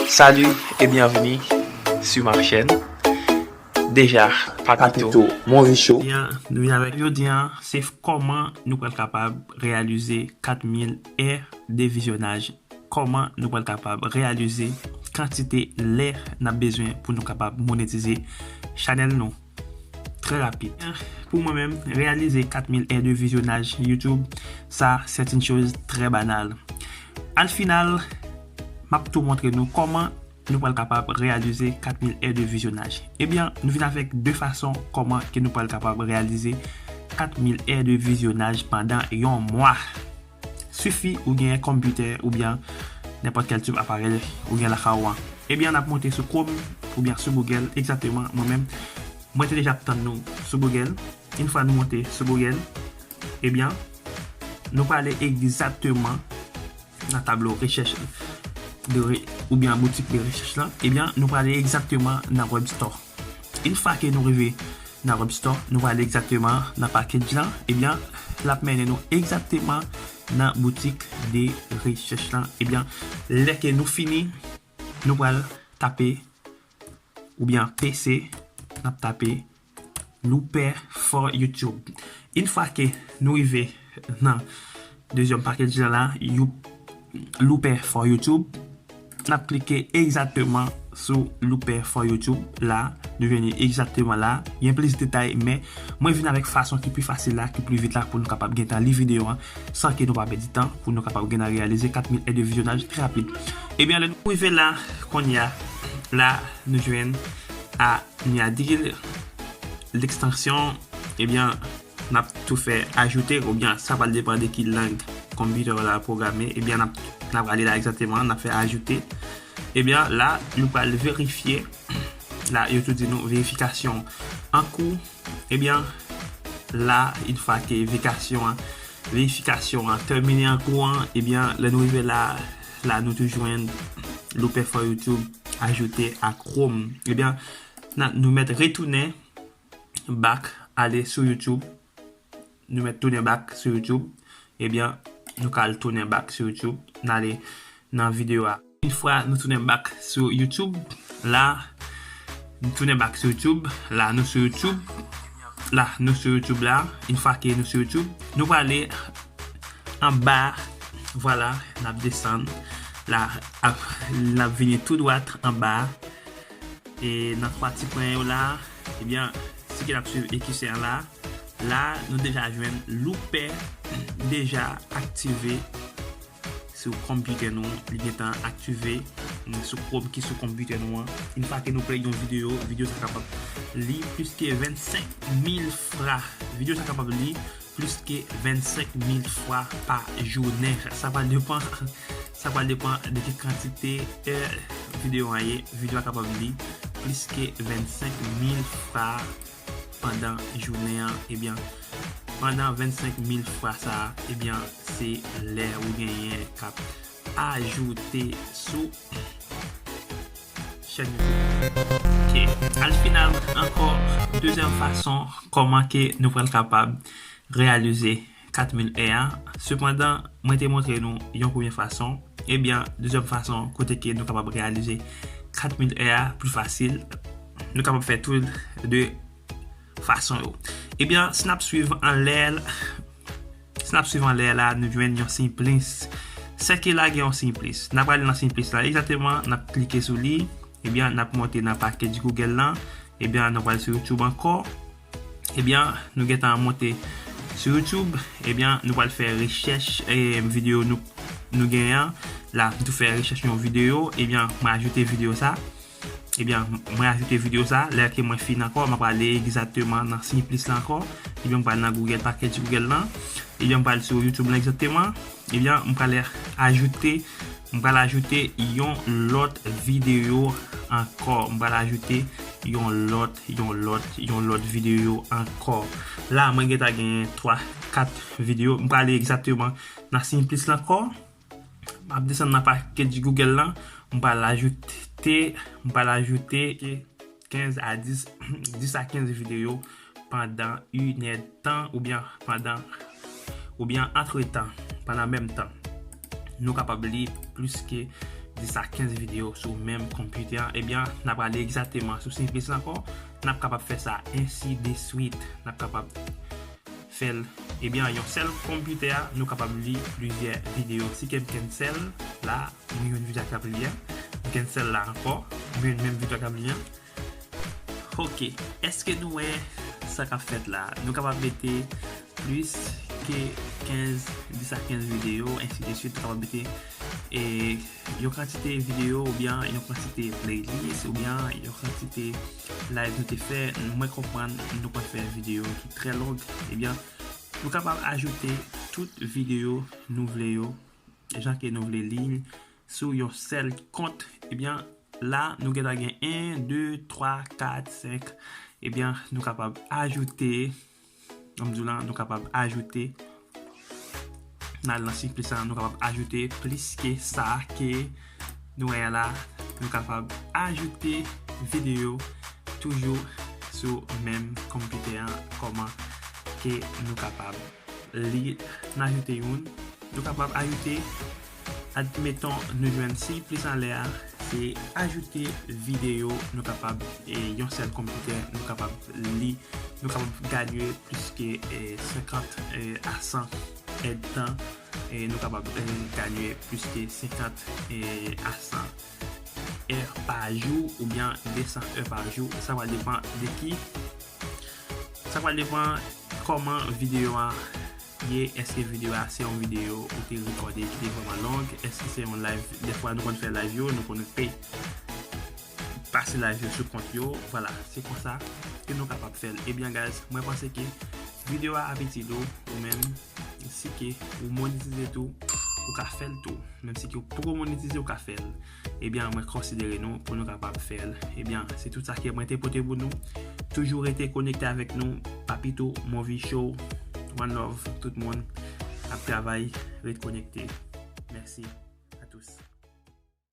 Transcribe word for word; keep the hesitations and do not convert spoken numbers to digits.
Salut et bienvenue sur ma chaîne. Déjà, papito, mon richo. Jodi a, nou vin avèk jodi a, se kòman nou pral kapab reyalize kat mil è de vizyonaj. Kòman nou pral kapab reyalize kantite lè n ap bezwen pou nou kapab monetize chanèl nou. Trè rapid. Pou mwen menm, reyalize kat mil è de vizyonaj YouTube, sa, c'est une chose très banale. Al final, m ap tou montre nou kòman nou pral kapab reyalize kat mil è de vizyonaj. Ebyen, nou vin avèk de fason kòman ke nou pral kapab reyalize kat mil è de vizyonaj pandan yon mwa. Sifi ou gen konpitè oubyen nenpòt kèl tip aparèy ou gen lakay ou an. Ebyen, n ap monte sou Chrome oubyen sou Google, egzakteman, mwen menm, mwen te deja ap tann nou sou Google. Yon fwa nou monte sou Google, ebyen, nou prale egzakteman nan tablo rechèch de re, oubyen boutik de rechèch lan, ebyen, nou prale egzakteman nan Web Store. Yon fwa ke nou rive nan Web Store, nou prale egzakteman nan package lan, ebyen, l ap mennen nou egzakteman nan boutik de rechèch lan. Ebyen, lè ke nou fini, nou pral tape oubyen P C, n ap tape Looper for YouTube. Yon fwa ke nou rive nan dezyèm package lan la, You- Looper for YouTube, n ap klike egzakteman sou Looper for YouTube la. Nou vini egzakteman la. Gen plis detay, men mwen vin avèk fason ki pi fasil la, ki pi vit la, pou nou kapab gentan li videyo an san ke nou pa pèdi tan, pou nou kapab gentan reyalize kat mil è de vizyonaj trè rapid. Ebyen, lè nou rive la, kounye a, la, nou jwenn a Nyadil, lekstansyon, ebyen, n ap tou fè ajoute, oubyen sa pral depann de ki lang konpitè w la pwograme, ebyen, n ap, n ap ale la egzakteman, n ap fè ajoute. Ebyen, la, nou pral verifye. La, yo tou di nou verifikasyon an kou. Ebyen, la, yon fwa ke verifikasyon an, verifikasyon an tèmine an kou an, ebyen, lè nou rive la, la, nou tou jwenn Looper for YouTube ajoute a Chrome. Ebyen, n a, nou mèt retounen back, ale sou YouTube. Nou mèt tounen back sou YouTube. Ebyen, nou ka al tounen back sou YouTube. N ale nan videyo a. Yon fwa nou tounen back sou YouTube, la, nou tounen back sou YouTube, la, nou sou YouTube. La, nou sou YouTube la. Yon fwa ke nou sou YouTube, nou prale anba, vwala, n ap desann. La, ap, n ap vini tou dwat anba. E nan twa ti pwen yo la, ebyen, si ke n ap swiv ekisè an la, la, nou deja jwenn Looper deja aktive sou konpitè nou, li gentan aktive sou Chrome ki sou konpitè nou an. Yon fwa ke nou play yon videyo, videyo sa kapab li plis ke vennsenk mil fwa. Videyo sa kapab li plis ke vennsenk mil fwa pa jounen. Sa pral depann, sa pral depann de ki kantite è videyo an ye. Videyo a kapab li plis ke vennsenk mil fwa pandan jounen an. Ebyen, pandan vennsenk mil fwa sa a, ebyen, se lè ou genyen k ap ajoute sou chèn YouTube. Ok. Al final, ankò, dezyèm fason kòman ke nou pral kapab reyalize kat mil è a. Sepandan, mwen te montre nou yon premye fason. Ebyen, dezyèm fason kote ke nou kapab reyalize kat mil è a pli fasil, nou kapab fè tou de fason yo. Ebyen, si n ap swiv anlè, si n ap swiv anlè la, nou jwenn yon siy plis. Sèke la gen yon siy plis. N ap ale nan siy plis la. Egzakteman, n ap klike sou li. Ebyen, n ap monte nan package Google lan. Ebyen, nou pral sou YouTube ankò. Ebyen, nou gentan monte sou YouTube. Ebyen, nou pral fè rechèch, eh, videyo nou, nou genyen an. La, m tou fè rechèch yon videyo. Ebyen, mwen ajoute videyo sa. Ebyen, mwen ajoute videyo sa. Lè ke mwen fin ankò, mwen prale egzakteman nan siy plis la ankò. Ebyen, mwen pral nan Google, package Google lan. Ebyen, mwen pral sou YouTube lan egzakteman. Ebyen, mwen prale ajoute, mwen pral ajoute yon lòt videyo ankò. Mwen pral ajoute yon lòt, yon lòt, yon lòt videyo ankò. La, mwen gentan gen twa, kat videyo. Mwen prale egzakteman nan siy plis la ankò. M ap desann nan package Google lan. Mwen pral ajoute, mwen pral ajoute kenz a dis, dis a kenz videyo pandan inèdtan oubyen pandan, oubyen antretan, pandan menm tan. Nou kapab li plis ke dis a kenz videyo sou menm konpitè an, ebyen, n ap ale egzakteman sou Simplice la ankò. N ap kapab fè sa ensi de swit. N ap kapab fè l, ebyen, yon sèl konpitè a, nou kapab li plizyè videyo. Si ke m cancel la, mwen jwenn videyo k ap li an. M cancel la ankò, mwen jwenn menm videyo k ap li an. Ok, èske nou wè sa k ap fèt la? Nou kapab mete plis ke kenz, dis a kenz videyo, ensi de swit. Nou kapab mete e, yon kantite videyo oubyen yon kantite playlist oubyen yon kantite live nou te fè. Mwen konprann nou pa fè videyo ki trè long. Ebyen, nou kapab ajoute tout videyo nou vle yo, jan ke nou vle li sou yon sèl kont. Ebyen, la, nou gentan gen en, de, twa, kat, senk. Ebyen, nou kapab ajoute, m di w la, nou kapab ajoute, n al nan Simplice la, nou kapab ajoute plis ke sa ke nou wè a la. Nou kapab ajoute videyo toujou sou menm konpitè an, kòman ke nou kapab li, n ajoute youn. Nou kapab ajoute, admeton, nou jwenn Simplice anlè a, se ajoute videyo, nou kapab, e, yon sèl konpitè, nou kapab li, nou kapab gade plis ke, e, senkant, e, a san èdtan, e, nou kapab, e, gade plis ke senkant, e, a san è pa jou oubyen de san è pa jou. Sa va depann de ki, sa va depann kòman videyo a ye, èske videyo a se yon videyo ou te rekòde ki te vrèman long, èske se yon live, dèfwa nou konn fè live yo, nou konn pe pase live yo sou kont yo, vwala, se konsa ke nou kapab fè l. Ebyen, guys, mwen panse ke videyo a ap itil ou, ou menm, si ke ou monetize tou, ou ka fè l tou. Menm si ke ou poko monetize, ou ka fè l. Ebyen, mwen konsidere nou pou nou kapab fè l. Ebyen, se tout sa ke mwen te pote pou nou. Toujou rete konekte avèk nou. Papito Movie Show. One love, tout moun ap travay, ret konekte. Mèsi a tous.